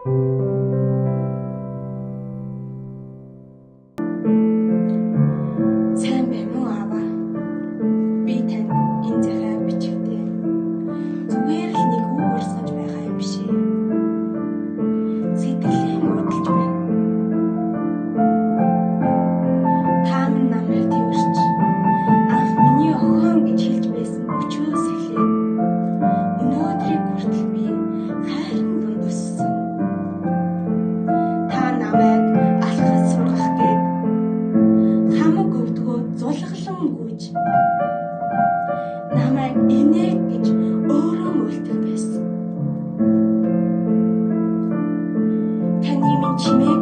Сайн байна уу аава? Би танд энэ захиа бичихтэй. Зүгээр л нэг үг урсгаж байгаа юм биш ээ. Сэтгэлээ муудалж байна. Та минь намайг тэрч анх миний охин гэж хэлж байсан өчөөс эхлээд өнөөдрийг хүртэл би хайрын дунд өссөн. Та намайг алхаж сургах гээд хамаг өвдгөө зулгалан гүйж намайг инээ гэж өөрөө мөлтөг байсан. Таны минь чимээг